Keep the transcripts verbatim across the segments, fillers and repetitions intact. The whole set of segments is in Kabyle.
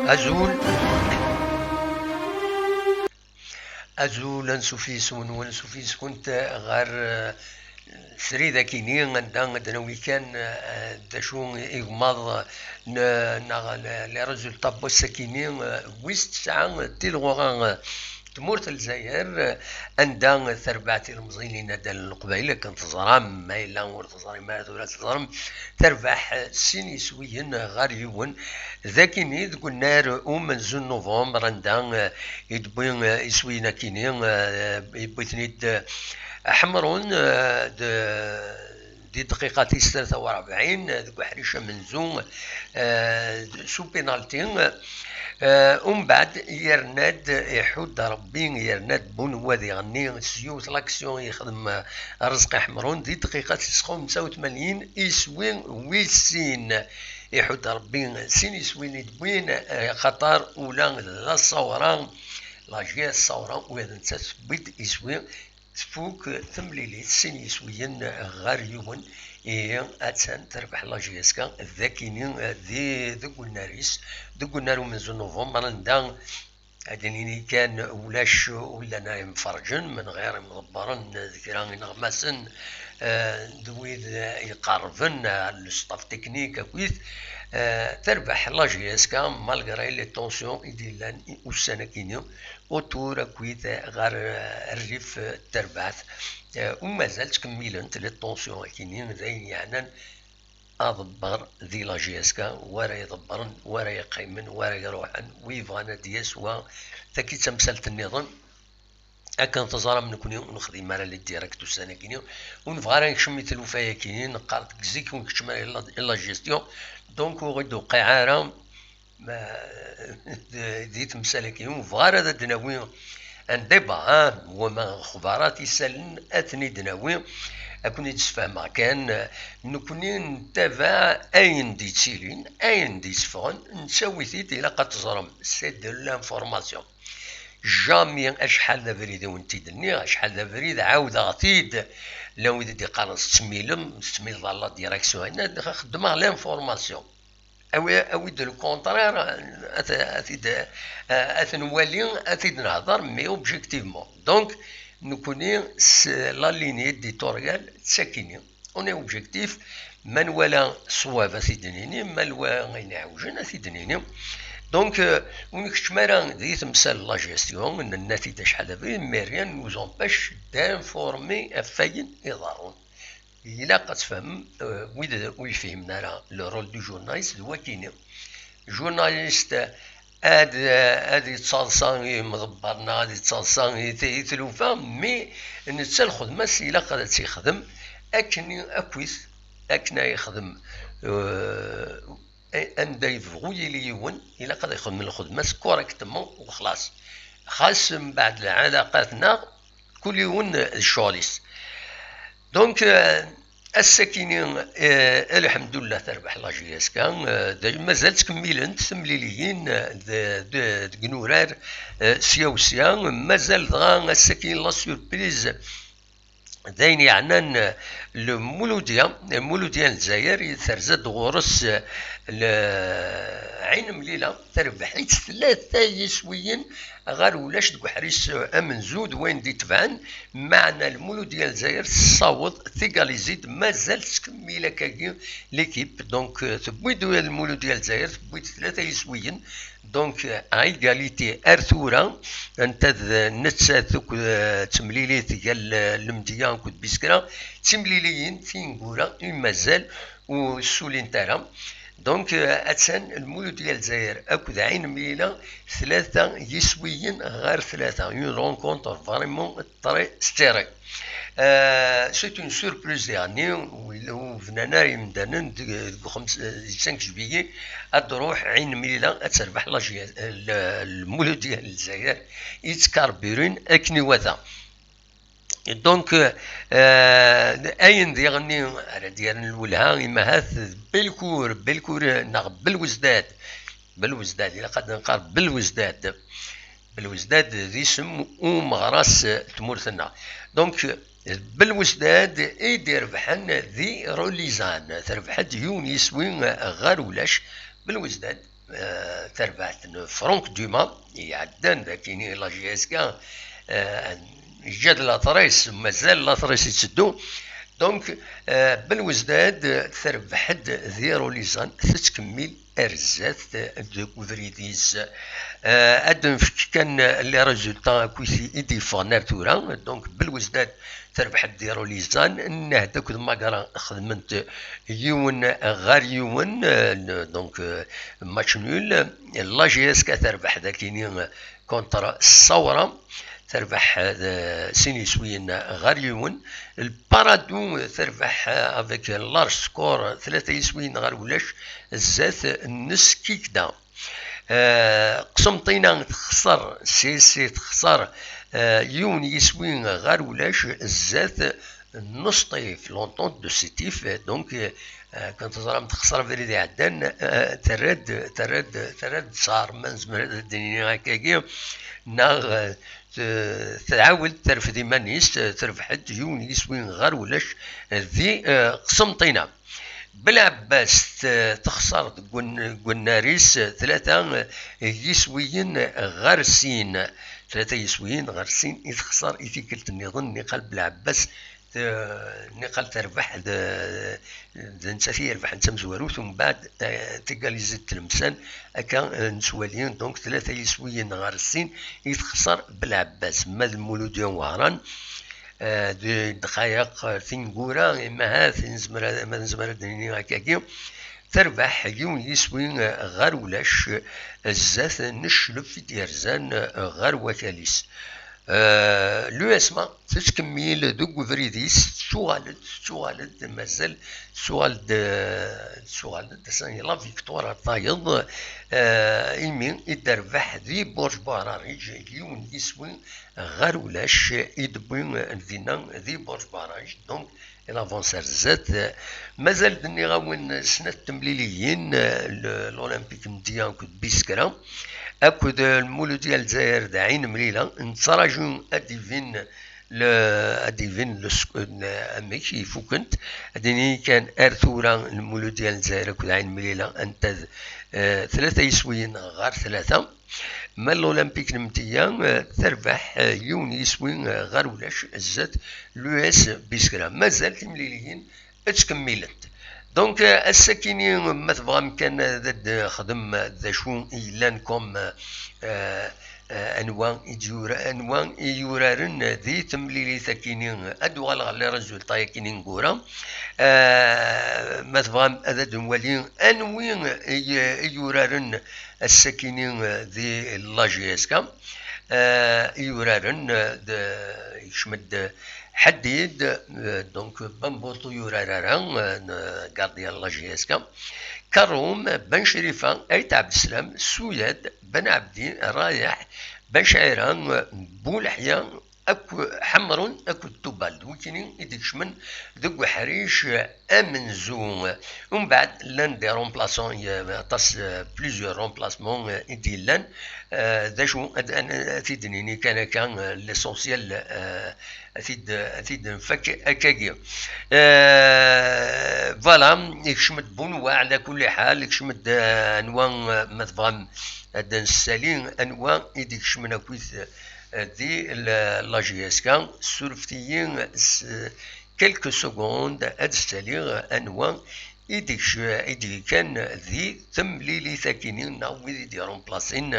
Azul. Azul, ansuf yis-wen, ansuf yis-kent ɣer, eh, srid akini, anda ad d-nawi kan, eh, d acu igmaḍ n-, neɣ le-, les résultats n wass akini, eh, wis tesɛa tilɣura, eh, tmurt n Lezzayer, eh, anda terbeɛ tilemẓin n yinaddalen n Leqbayel, akken teẓram, ma yella ur teẓrim ara tura teẓrem, terbeḥ, eh, sin yiswiyen ɣer yiwen. D akini deg unnar umenzu n November, anda, eh, i d-wwi, eh, iswiyen akini, eh, yewwi-ten-id, eh, Ḥemrun, eh, d-, di dqiqa tis tlata u rebɛin, eh, deg uḥric amenzu, eh, s upinalti. Eh, umbeɛd yerna-d, iḥudd Rebbi, yerna-d Bunewwad iɣenni s yiwet l'action yexdem, eh, Rezqi Ḥemrun di dqiqa tis xemsa u tmanyin, iswi wis sin. Iḥudd Rebbi sin iswin i d-wwin, eh, xaṭer ula d la Sawra, la J S Sawra, ula d nettat tewwi-d iswi, tfuk temlilit sin yiswiyen ɣer yiwen, ihi attan terbeḥ la J S K d akini di, deg unnar-is, deg unnar umenzu n November, anda ad d-nini kan ulac ur llan ara imferrǧen, menɣir imḍebbren d kra ineɣmasen, eh, d wid iqerrben, eh, le staff technique akkit, eh, terbeḥ la J S K, malgré les tensions i d-yellan i ussan akini, autour akkit ɣer, eh, rrif, eh, terbaɛt. Eh, u mazal ttkemmilent les tensions akini, d ayen yeɛnan aḍebber di la J S K, wara iḍebbren, wara yeqqimen, wara iruḥen, wi yebɣan ad d-yas wa. Taki d tamsalt nniḍen. Akken teẓram, nekkni ur nexdim ara les directs ussan-agi-nni, ur nebɣi ara nekcem i tlufa-yagi, neqqar deg zik ur nkeččem ara i la, i la gestion, donc ur ɣ-id-tewqiɛ ara. Ma, di, di temsal-agi, ur nebɣi ara ad d-nawi un débat, ah, wama lexbarat, isallen, ad ten-id-nawi, ad ken-id-sfehmeɣ kan, nekkni nettabaɛ ayen d-yettilin, ayen d-yesseffɣen, nettawi-t-id, ilaq ad teẓrem, c'est de l'information. Jamais, acḥal d abrid i wen-t-id-nniɣ, acḥal d abrid ɛawdeɣ-t-id, llan wid i d-iqqaren tettmilem, tettmileḍ à la direction, xeddmeɣ l'information. Awi, awi-d le contraire, ad, ad t-id, ad t-nwali, ad t-id-nehder, mais objectivement. Donc, nekkni, s la ligne éditoriale d takini. On est objectif, Ma nwala ṣṣwab, ad t-id-nini, ma nwala ayen iɛewjen, ad t-id-nini. Donc, euh, ur nkeččem ara di temsal n la gestion, nenna-t-id acḥal abrid, mais rien ne nous empêche d'informer ɣef wayen iḍerrun. Ilaq ad tfehmem, euh, wid ur yefhimen ara le rôle du journaliste d wakini. Journaliste ad, ad yettaḍsa i yimḍebbren neɣ ad yettaḍsa i t-, i tlufa, mais netta lxedma-s ilaq ad tt-yexdem akken akkit, akken ay yexdem, euh, anda yebɣu yili yiwen, ilaq ad yexdem lxedma-s correctement u xlaṣ. Xas mbeɛd lɛalaqat-nneɣ, kul yiwen d ccɣel-is. Donc, euh, ass-akini, euh, lḥemdullah, terbeḥ la J S K, euh, d-, mazal ttkemmilent temliliyin, euh, de, de, deg inurar, euh, sya u sya, mazal dɣa ass-akini la surprise d ayen yeɛnan, euh, Lmuludya, Lmuludya n Lezzayer, terza-d ɣur-s, euh, le-, Ɛin Mlila, terbeḥ-itt tlata yiswiyen ɣer ulac deg uḥris, euh, amenzu d wayen d-itebɛen, meɛna Lmuludya n Lezzayer tessaweḍ tigalizi-d, mazal tettkemmil akkagi l'équipe, donc, euh, tewwi-d Lmuludya n Lezzayer, tewwi-d tlata yiswiyen, donc, euh, à égalité ar tura, anta d nettat akked, euh, temlilit gar l-, Lemdeyya akked Biskra, d timliliyin tineggura i mazal ur ssulint ara. Donc, euh, attan Lmuludya n Lezzayer akked Ɛin Mlila, tlata yiswiyen ɣer tlata. Une rencontre vraiment très serrée. Euh, c'est une surprise, yeɛni, ur, ur bnan ara yimdanen deg, deg uxems-, deg cinq juillet, ad d-truḥ Ɛin Mlila ad terbeḥ la J-, l-, Lmuludya n Lezzayer, yettkarbirin akken iwata. Donc, euh, ayen diɣenni ara d-yerren lwelha, imahat d Belkur, Belkur neɣ Belwezdad. Belwezdad, ilaq ad neqqar Belwezdad. Belwezdad d isem umeɣras n tmurt-nneɣ. Donc, Belwezdad i d-irebḥen di Rolizan. Terbeḥ-d yiwen yiswi ɣer ulac. Belwezdad, euh, tarbaɛt n Franck Dumas, iɛeddan dagini la J S K, euh, yeǧǧa-d later-is, mazal later-is yetteddu. Donc, euh, Belwezdad terbeḥ-d di Rolizan, tettkemmil ar zdat deg ubrid-is. Euh, ad d-nefk kan les résultats akkit i d-yeffɣen ar tura. Donc, Belwezdad terbeḥ-d di Rolizan, Nnehd akked Magra xedmen-t yiwen ɣer yiwen, euh, donc, euh, match nul. La J S K terbeḥ dagini contre Ṣṣawra, terbeḥ, euh, sin yiswiyen ɣer yiwen. Le Paradou terbeḥ, euh, avec large score, tlata yiswiyen ɣer ulac, zdat n Skikda. Euh, Qsenṭina texṣer, C S C texṣer, euh, yiwen yiswi ɣer ulac, zdat n Usṭif, l'Entente de Sétif. Donc, euh, kan teẓram texṣer abrid iɛeddan, euh, terra-d, terra-d, terra-d ẓẓher, ma nezmer ad d-nini akkagi, neɣ, euh, t-, tɛawed terfed iman-is, euh, terbeḥ-d yiwen yiswi ɣer ulac di, euh, Qsenṭina. Belɛebbas t-, texṣer deg wen-, deg wennar-is, tlata, euh, yiswiyen ɣer sin. Tlata yiswiyen ɣer sin i texṣer i tikkelt nniḍen, niqal Belɛebbas, t-, niqal terbeḥ d, d nettat i irebḥen d tamezwarut, umbeɛd, eh, tigalizi d Tlemsan, akka, eh, nettwali, donc, tlata yiswiyen ɣer sin i texṣer Belɛebbas, ma d Lmuludya n Wehran, eh, d ddqayeq, eh, tineggura, imahat, nezmer ad, ma nezmer ad d-nini akkagi, terbeḥ yiwen yiswi, eh, ɣer ulac, eh, zdat n cclef i d-yerzan, eh, ɣer wakal-is. Eh, l'U S M A tettkemmil deg ubrid-is, tettuɣal-d, tettuɣal-d, mazal tettuɣal-d, eh, tettuɣal-d, ass-a la victoire ar tayeḍ, eh, imi i d-terbeḥ di Burj Buɛrariǧ, yiwen yiswi ɣer ulac i d-tewwi dinna di Burj Buɛrariǧ. Donc, il avance ar zdat. Mazal d-nniɣ-awen snat temliliyin, l-, l'Olympique Mdiyya akked Biskra, akked Lmuludya Lezzayer d Ɛin Mlila. Nettraǧu ad d-ibin le-, ad d-ibin le sc-, n-, amek i fukent. Ad d-nini kan ar tura Lmuludya Lezzayer akked Ɛin Mlila, anta d, eh, tlata yiswiyen ɣer tlata. Ma l'Olympique n Mdiyya, eh, terbeḥ, eh, yiwen yiswi, eh, ɣer ulac zdat l'U S Biskra. Mazal timliliyin ttkemmilent. Donc, euh, ass-akini, ma tebɣam kan ad d-nexdem d acu i yellan comme, euh, euh, anwa i d-yura-, anwa i yuraren di temlilit-akini, ad d-uɣaleɣ les résultats-akini n gura. Euh, ma tebɣam ad d-nwali anwi i, i yuraren ass-akini di la J S K, euh, i yuraren, euh, d-, yekcem-d Ḥdid, euh, donc Bamboto yurar ara, euh, n-, gardien n la J S K. Karum, Ben Crifa, Ayt Ɛebdeslam, Suyad, Ben Ɛebdi, Rayeḥ, Ben Cɛira, euh, Buleḥya, akk Ḥemrun, akked Tubal. D wikini i d-ikecmen deg uḥric, euh, amenzu. Umbeɛd, llan des remplaçants, il y a aṭas, euh, plusieurs remplacements, euh, i d-yellan. Euh, d acu, ad, ad, ad t-id-nini kan akka, euh, l'essentiel, euh, ad t-id, ad t-id-nfak akkagi. Euh, voilà, ikcem-d Bunwa, ɛla kulli ḥal, ikcem-d, euh, anwa, euh, ma tebɣam ad d-nessali, anwa i d-ikecmen akkit, euh, di la, la J S K, surfet-iyi s quelques secondes ad d-ssaliɣ anwa i d-ikc-, i d-yekkan di temlilit-akini, neɣ wid i d-iremplasin,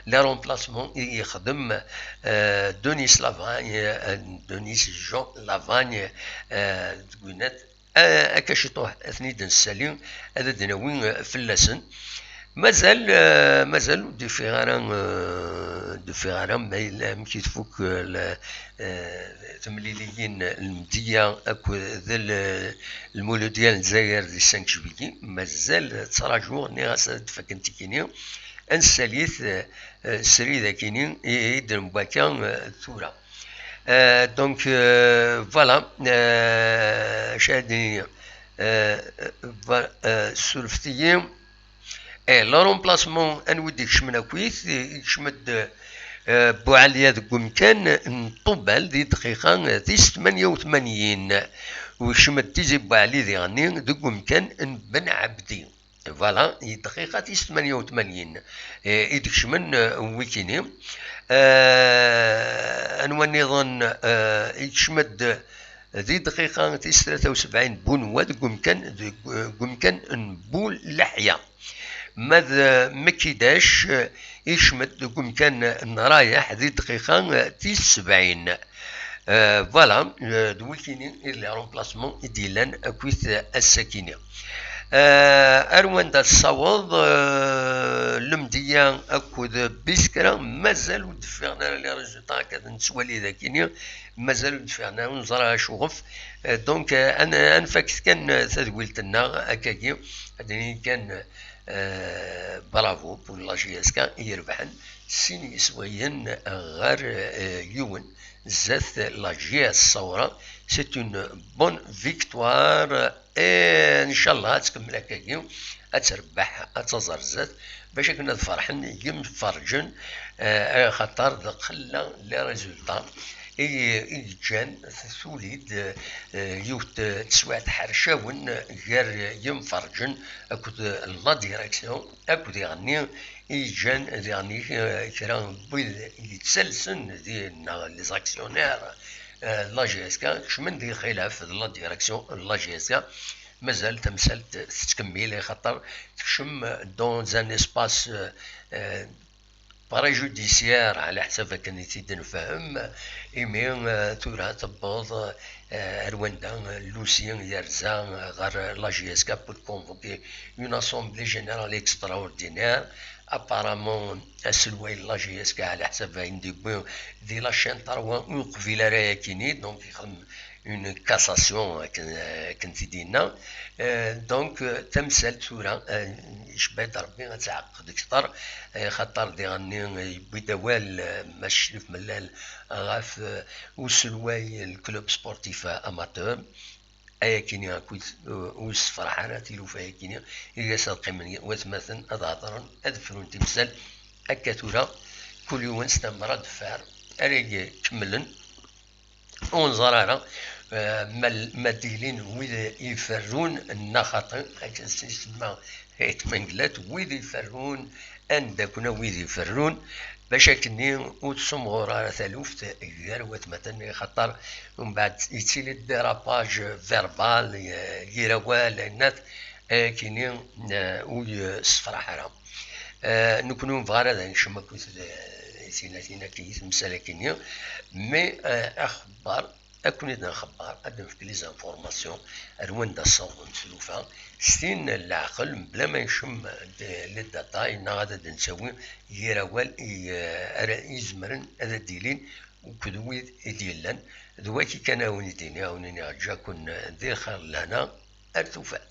les remplacements i yexdem, euh, Denis Lavagne, euh, Denis Jean Lavagne, euh, deg winat, euh, akka ciṭuḥ, ad ten-id-nessali, ad d-nawi, euh, fell-asen. Mazal, euh, mazal ur d-ufiɣ ara, euh, d-ufiɣ ara ma yella amek i tfuk, euh, la, euh, temliliyin n Lmedya akked l-, Lmuludya n Lezzayer di cinq juillet. Mazal ttrajuɣ, nniɣ-as ad d-faken tikini. Ad nessali-t, euh, srid akini i, i d-newwi akka, euh, tura. Euh, donc, euh, voilà, euh, acu ara d-nini, euh, euh, voilà, euh, surfet-iyi. Eh, le remplacement, anwa i d-ikecmen akkit, ikcem-d, euh, Buɛaliya deg umkan n Ṭubal di dqiqa tis tmanya u tmanyin, u ikcem-d Tizi Buɛli diɣenni deg umkan n Ben Ɛebdi. Voilà, i dqiqa tis tmanya u tmanyin, eh, i d-ikecmen, eh, wikini. Eh, anwa nniḍen, eh, ikcem-d di dqiqa tis tlata u sebɛin Bunwa deg umkan, deg, eh, deg umkan n Buleḥya. Ma d, eh, Mekidac, eh, ikcem-d deg umkan n Rayeḥ di dqiqa, eh, tis sebɛin. Euh, voilà, euh, d wikini i d les remplacements i d-yellan akkit, euh, ass-akini. Euh, ar wanda tessaweḍ, euh, Lemdiya akked Biskra, mazal ur d-ffiɣen ara les résultats, akka ad nettwali d akini, mazal ur d-ffiɣen ara, ur neẓra acuɣef. Euh, donc, euh, ad n-, ad nfak kan, euh, tadwilt-nneɣ akkagi, ad d-nini kan, euh, bravo pour la J S K i irebḥen sin yiswayen ɣer, euh, yiwen. Zdat la J S Sawra, c'est une bonne victoire. Et ncallah ad tkemmel akkagi, ad terbeḥ, ad taẓ ar zdat, bac akken ad ferḥen yimferǧen, eh, axaṭer d qella les résultats i, i yeǧǧan tuli-d, eh, yiwet n teswiɛt ḥercawen gar yimferǧen akked la direction, akked iɣenni i yeǧǧan diɣen, eh, kra n wid yettalsen di, neɣ les actionnaires, eh, la J S K, kecmen di lxilaf d la direction n la J S K. Mazal tamsalt tettkemmil, axaṭer tekcem dans un espace, eh, eh, préjudiciaire, ɛla ḥsab akken i t-id-nefhem, imi, eh, tura tewweḍ, eh, ar wanda Lucie yerza ɣer la J S K pour convoquer une assemblée générale extraordinaire. Apparemment, aselway n la J S K, ɛla ḥsab ayen d-yewwi di la chaîne trois, ur yeqbil ara ayakini, donc yexdem une cassation, akken, akken t-id-yenna. Euh, donc, euh, tamsalt tura, euh, icebba-d Rebbi ad tɛeqqed kter, euh, xaṭer diɣenni, euh, yewwi-d awal, euh, Mass Crif Mellal ɣef, euh, uselway n club sportif amateur. Ayakini akkit, euh, ur yessefraḥ ara tilufa-yakini, i gas ad qqimen watmaten ad hedren, ad frun timsal. Akka tura, kul yiwen s tamra d-far ara ikemmlen. Ur neẓri ara, eh, ma, ma d-ilin wid iferrun neɣ xaṭi, akken s-, isemma Ayt Mengellat, wid iferrun, anda-ken a wid iferrun, bac akkenni ur tsumɣur ara taluft gar watmaten, xaṭer umbeɛd yettili-d dérapage verbal, eh, yir awal, ayennat, ayakini ur yessefraḥ ara. Nekkni ur nebɣi ara ad nekcem akkit tinatin-agi, i temsal-agi-nni, mais axebbar, ad ken-id-nxebber, ad d-nefk les informations ar wanda ssawḍent tlufa, s tin n leɛqel, mebla ma nekcem les détails neɣ ad d-nettawi yir awal i ara izemren ad d-ilin akked wid i d-yellan. D wagi kan ara wen-id-iniɣ, ad wen-iniɣ ǧǧa-ken di lxir d lehna, ar tufat.